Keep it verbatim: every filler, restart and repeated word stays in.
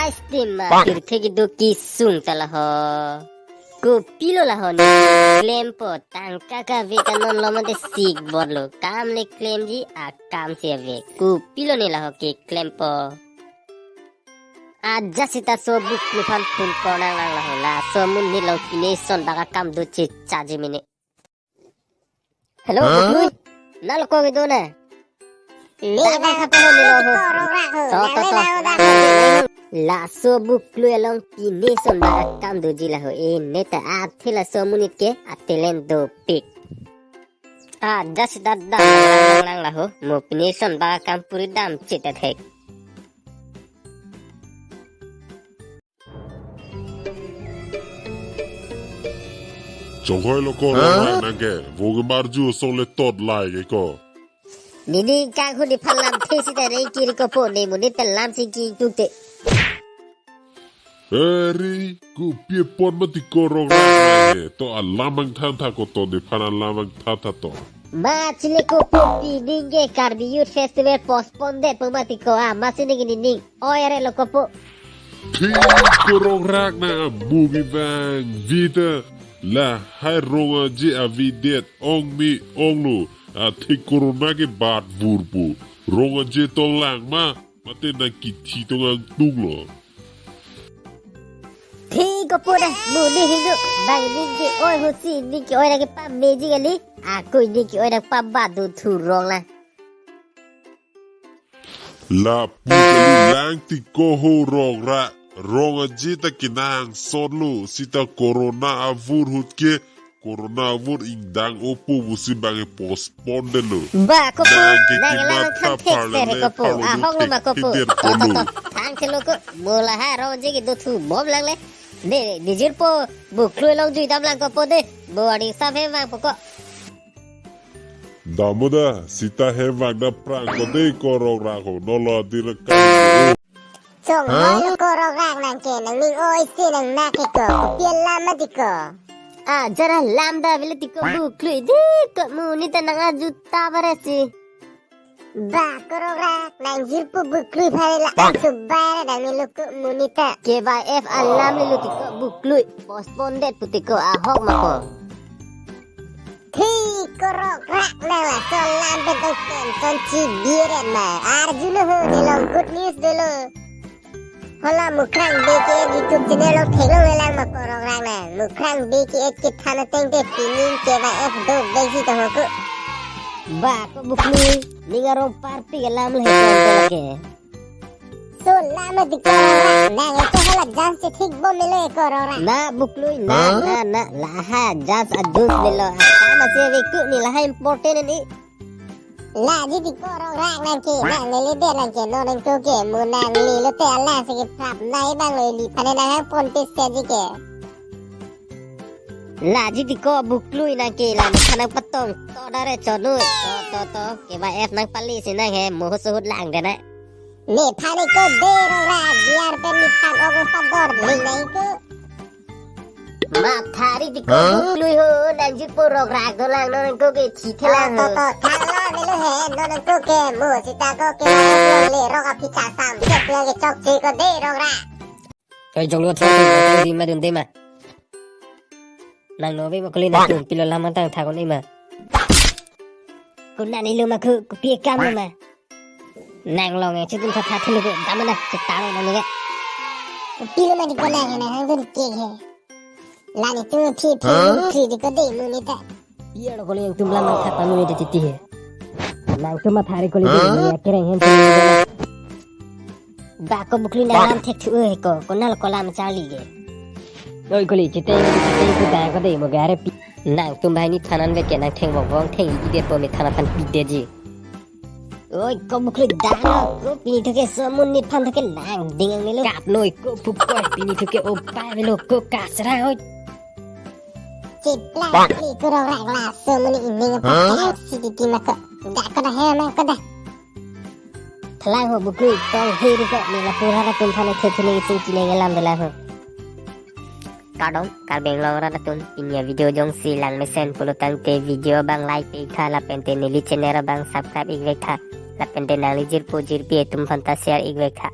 Ai stima, pirthe kedo kesung ta laho. Kopilo laho ne klempo, tangka kave ta non lo mate sik bor lo. Kam le klemji, akam si ave. Kopilo ne laho keklempo. Ajat sita so buklu aphan phone kornang lang laho, laso amonit along pine son bak akam doji chaji mene. Hello, huh? Buklu. Nalo ko kedo na? Ne. Dak bang khapo ne lo ho. Ko Rongrak ho. To, to, to. Laso buklu along pine son bak akam doji laho. E ne ta athe laso amonit ke a-talent dopik. Ajat sita dak lang lang laho. Mo pine son bak akam puri damchit ta thek. Chonghoi lo ko, huh? Rongrak nang ke. Voge marju song le tot lai ke ko. Nini kang huni phalam the sita ne kiri kopo ne monit pen lam sing king tuk te. Eri, kopi pon mati ko Rongrak nang ke. To alam angthan tha ko to, nephan alam angthan tha to. Ma chile kopo pining ke Karbi Youth Festival postpone det pu mati ko, a, ma si ning nining. Oi, are lo kopo. Thik ko Rongrak nang amu kevang vita lahai rong aje avi det ong me ong lo. Athe corona ke bat vur pu. Rong aje tong lang ma, mate nang kithi tong angtung lo. Thik kopo dah, mu ni hindu. Bang ning ke-oi ho si, ning ke-oi nang kepameji kali. Ako ning ke-oi nang pabadu thu rong la. Lapu kali lang ti ko ho Rongrak, rong aje ta kenangsot lo, sita corona avur ahut ke, corona avur ingdang opo pusi bang e postpone det lo. Ba kopo, nang ke nang kimat alam tha tham thek pharle ser le kopo, pharle ahong lo thek ma kopo. Pider to, to, to, polo. To, thang thelo ko, mo lahai rong aje kedo thu bom lang le. De, de jirpo, buklu along jui dam lang kopo de, bo aning sam hem vangpo ko. Damoda, sita hem vang da prang ko de ko Rongrak ho, nolo adir ka. Chonghoi lo ko Rongrak nang ke, nang ning oi si nang na ke ko, kopi alam mati ko. Ajat alam da vele ti ko buklu, de ko mu ni ta nang aju ta bare si. Ba ko Rongrak, nang jirpo buklu phare la, ang subai ra dang ni lo ko mu ni ta. K Y F alam ni lo ti ko buklu, postpone det pu ti ko ahok ma ko. Thik ko Rongrak nang laso alam pen tong tension chibiret ma. Arju lo ho, ne along good news dolo. Hala Mukrang B K F YouTube channel along theklong le lang ma ko Rongrak nang. Mukrang B K F kethan ateng te pining K Y F do besi ta ho ko. Ba ko buklu, ning arong party ke lam le he ko ke. So, lam ti ko Rongrak. Nang ke hala chance thik bom melo ko Rongrak. Na buklu, na, huh? Na, na, lahai chance adus melo. Akam si ave ko ne lahai important ni. Laji ti ko Rongrak nang ke, nang lele de nang ke, non nang to ke, mo nang lele te ala si ke prap nai bang lo ili pane nang hang pon te se ji ke. Laji ti ko buklu nang ke, lam tha nang patong to dare chonu to to to, K Y F nang pali si nang he, mo suhut lang de na. Nephan ko de Rongrak, biar pen nephan ok pador ling nang ko. Mathari ti ko, huh? Buklu ho, nang jirpo Rongrak dolang, non nang ko ke thi thelang ho. To to, thala melo he, non nang ko ke, mo sita ko ke, le rok api chasam, cek le ke chokche ko de Rongrak. Kai jong lo thang thang di ma dun de ma. Nang no ve ma kali nang tum pilo lam tang tha kon ma. Ko nani lo ma ko, kopi akam lo ma. Nang long e chutun tha tha thulu ko, dam na, chutang na ni ke. Kopilo ma di ko nang, nang hang dun ke he. Lani tu phi phi, huh? Phi di ko de mu ni ta. Iya lo ko le yang tum lam tha pa mu ni de titi he. Nang tum mathari ko le de, huh? Ni ya kereng hen tu ni de. Ba ko buklu nang lam thek thu he ko, ko nal ko lam charli ke. Oi ko le chiteng, chiteng ku da ko de mo gare pi. Nang tum bai ni thanan ve ke nang theng vong vong theng i de po mi thanan than pi de ji. Oi ko buklu dano, ko pini thoke somun ni phan thoke lang ding ang melo. Kap noi ko pukoi pini thoke opai melo ko kasra oi. Chipla ni ko Rongrak la somun ni ining apa. Huh? Siti tima ko. Da ko da he ma ko da. Thalang ho buklu tong he ri ko ne lapu rat atum phan thek thek ne ching kineng alam de la ho. Kardom, Karbi Anglong rat atum, pini a video jongsi lang mesen pulo tangte video abang like pi tha lapen te neli channel abang subscribe ik vek tha lapen te nangli jirpo jirpi atum phan ta share ik vek tha.